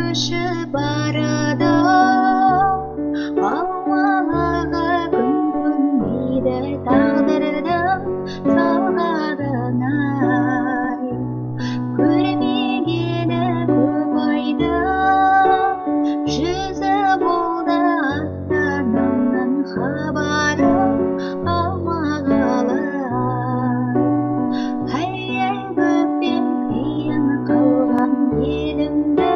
Көшіп барады, Алмалыға күн көнбейді тағдырдың салғанын-ай. Көрмегені көп айды, жүзі болды ата-анамнан хабары алмағалы-ай. Ай-ай, бөпем, қиын қалған елімді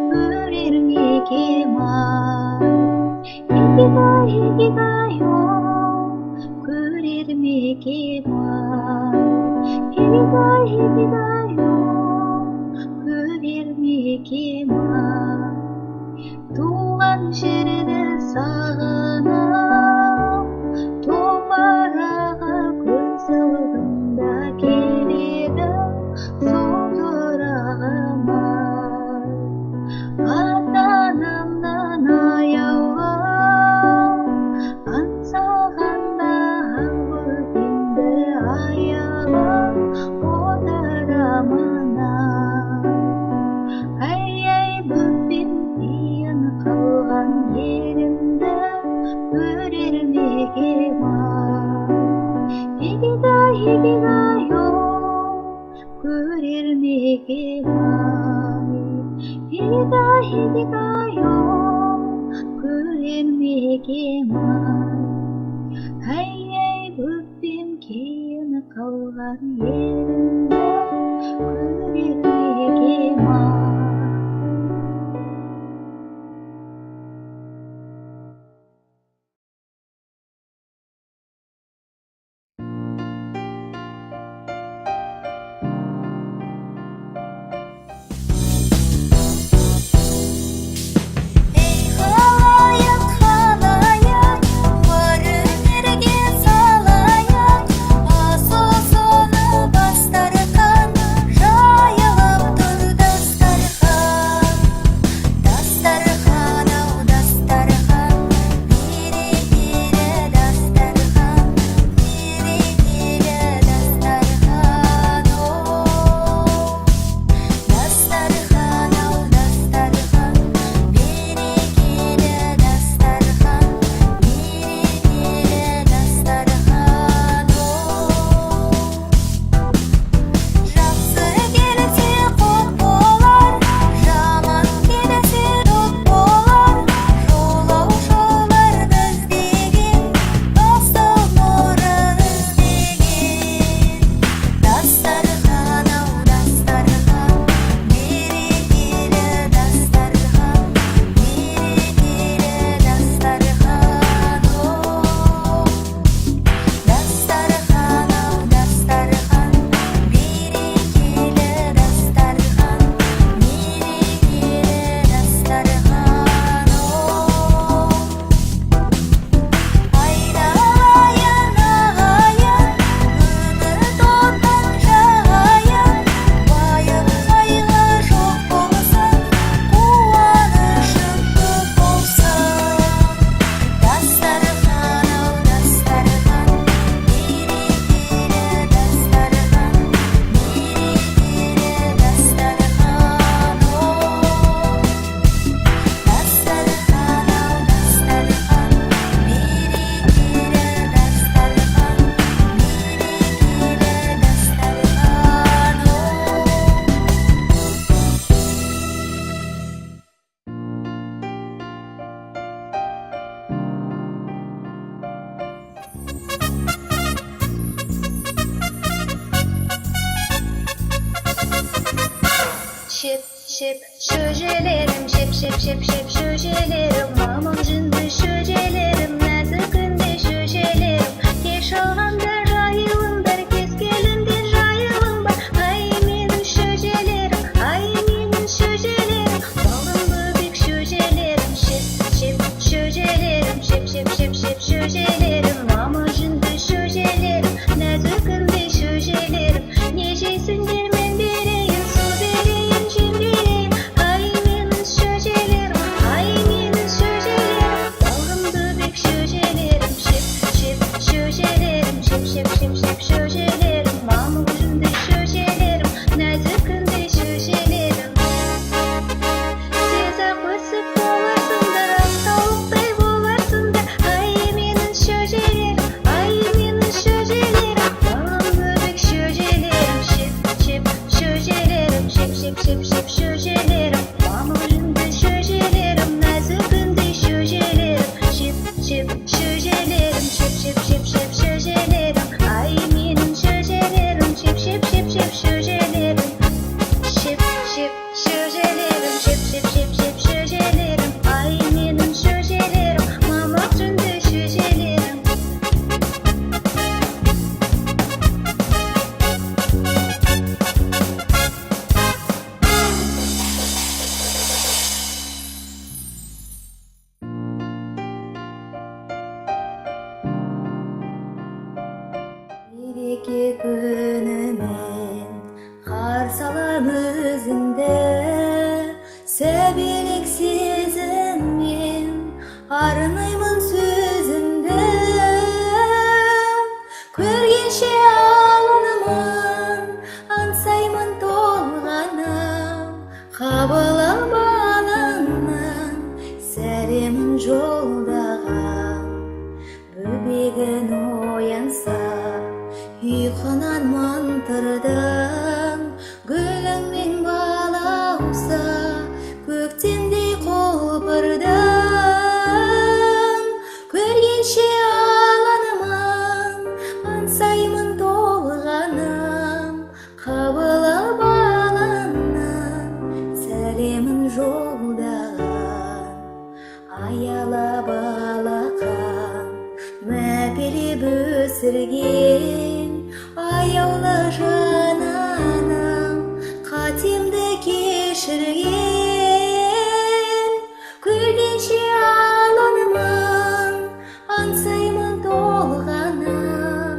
көрер ме екем-ай? Игидай, игидай, оу, көрер ме екем-ай? Игидай, игидай, оу, көрер ме екем-ай? Туған жерді сағынып, топырағы көз алдымда келеді сол сұрағым-ай. Ата-анамнан аяулым, аңсағанда бөпемді аялап отырамын-ай. Ай-ай, бөпем, қиын қалған елімді көрер ме екем-ай? Игидай, игидай, оу, көрер ме екем-ай? Игидай, игидай, оу, көрер ме екем-ай? Ай-ай, бөпем, кейін қалған елімді көрер ме екем-ай? Ей, халайық, халайық, көрінерге салайық, асыл бастарқан, жайылып тұр дастархан. Дастархан ау, дастархан, берекелі дастархан, берекелі дастархан, оу. Дастархан ау, дастархан, берекелі дастархан, берекелі дастархан, оу. Жақсы келсе құт болар, жаман келсе жұт болар, жолаушылар іздеген, асыл нұры іздеген. Дастархан ау, дастархан, берекелі дастархан, берекелі дастархан, оу. Дастархан ау, дастархан, берекелі дастархан, берекелі дастархан, оу. Айналайын ағайын, үміт отын жағайын, уайым қайғы жоқ болсын, қуанышың көп болсын. Дастархан ау, дастархан, берекелі дастархан, берекелі дастархан, оу. Дастархан ау, дастархан, берекелі дастархан, берекелі дастархан, оу. Шеп, шеп, шөжелерім, шеп, шеп, шеп, шеп, шөжелерім, мамық жүнді шөжелерім, нәзік күнде шөжелерім, кеш алғанда жайылыңдар, кез келгенде жайылыңдар, ай, менің шөжелерім, ай, менің шөжелерім, балым бөбек шөжелерім, шеп, шеп, шөжелерім, шеп, шеп, шеп, шеп, шөжелерім, мамық жүнді шөжелерім, нәзік күнде шөжелерім, не жейсіңдер, мен берейін, су берейін, жем берейін, ай, менің шөжелерім, ай, менің шөжелерім, балғын бөбек шөжелерім, шеп, шеп, шөжелерім. құлпырдың, гүліңмен балауса көктемдей құлпырдың. Көргенше аланымын, аңсаймын толғаным, қабыл ал балаңның сәлемін жолдаған. Аялап алақан, мәпелеп өсірген аяулы жан анам, қатемді кешірген. Көргенше аланымын, аңсаймын толғаным,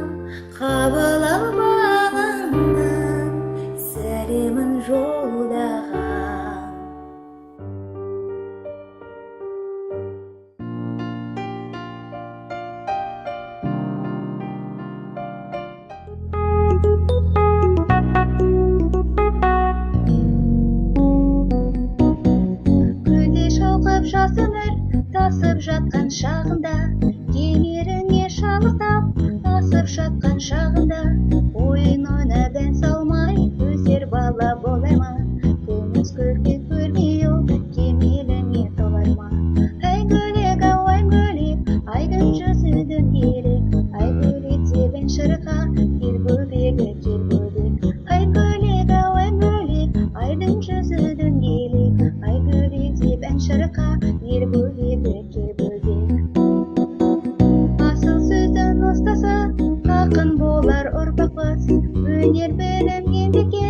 қабыл ал балаңның сәлемін жолдаған. Көлде шалқып жас өмір тасып жатқан шағында, кемеріне шалықтап асып жатқан шағында, ойын ойнап ән салмай өсер бала болар ма? Күміс көрпе көрмей ол кемеліне толар ма? Әй гөлек ау, ай гөлек, айдың жүзі дөңгелек, ай гөлек деп ән шырқа, кел бөбегі, кел бөбек. Ай гөлек ау, ай гөлек, айдың жүзі дөңгелек, ай гөлек деп ән шырқа, ел бөбегі, кел бөбек. Асыл сөздің ұстазы ақын болар ұрпақпыз, өнер білім еңбекке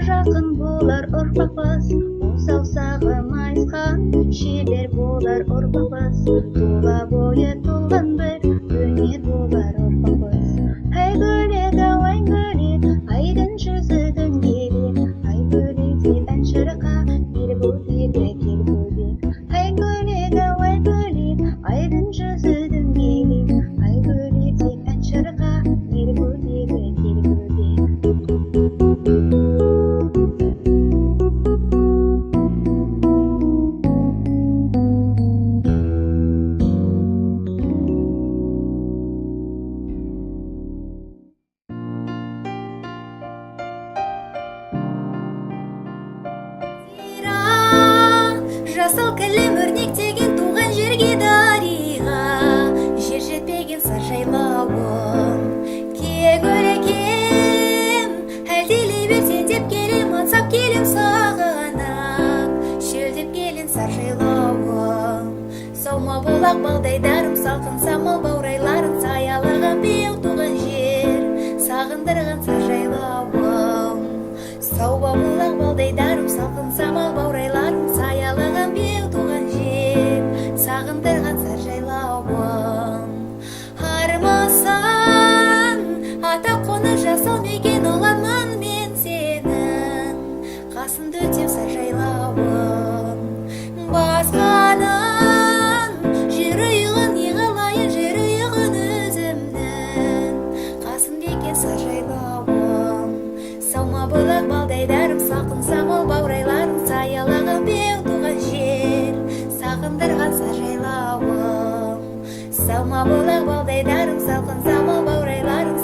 жақын болар ұрпақпыз, он саусағы майысқан шебер болар ұрпақпыз, тұла бойы толған бір өнер болар ұрпақпыз. Әй гөлек ау, ай гөлек, айдың жүзі дөңгелек, ай гөлек деп ән шырқа, ел бөбегі, кел бөбек. Әй гөлек ау, ай гөлек, айдың жүзі дөңгелек, ай гөлек деп ән шырқа, ел бөбегі, кел бөбек. Жасыл кілем өрнектеген туған жерге дариға, жер жетпеген сар жайлауым. Кең өлкем, әлдилей берсең деп келем, аңсап келем сағынып, шөлдеп келем сар жайлауым. Саума бұлақ балдайдарым, салқын самал баурайларын, саялаған биік туған жер, сағындырған сар жайлауым. Сауба бұлақ балдайдарым, салқын самал баурайларым, саялаған биік туған жер, сағындырған сар жайлауым. Армасан, ата қоны жасыл мекен ұланмын мен сенің, қасыңды өтем сар жайлауым. Басқаның жер ұйығын не қылайын, жер ұйығын өзімнің, қасым бекен сар жайлауым. Саума бұлақ балдайдарым, салқын самал баурайларым, саялаған беу туған жер, сағындырған сар жайлауым. Саума бұлақ балдайдарым, салқын самал баурайларым,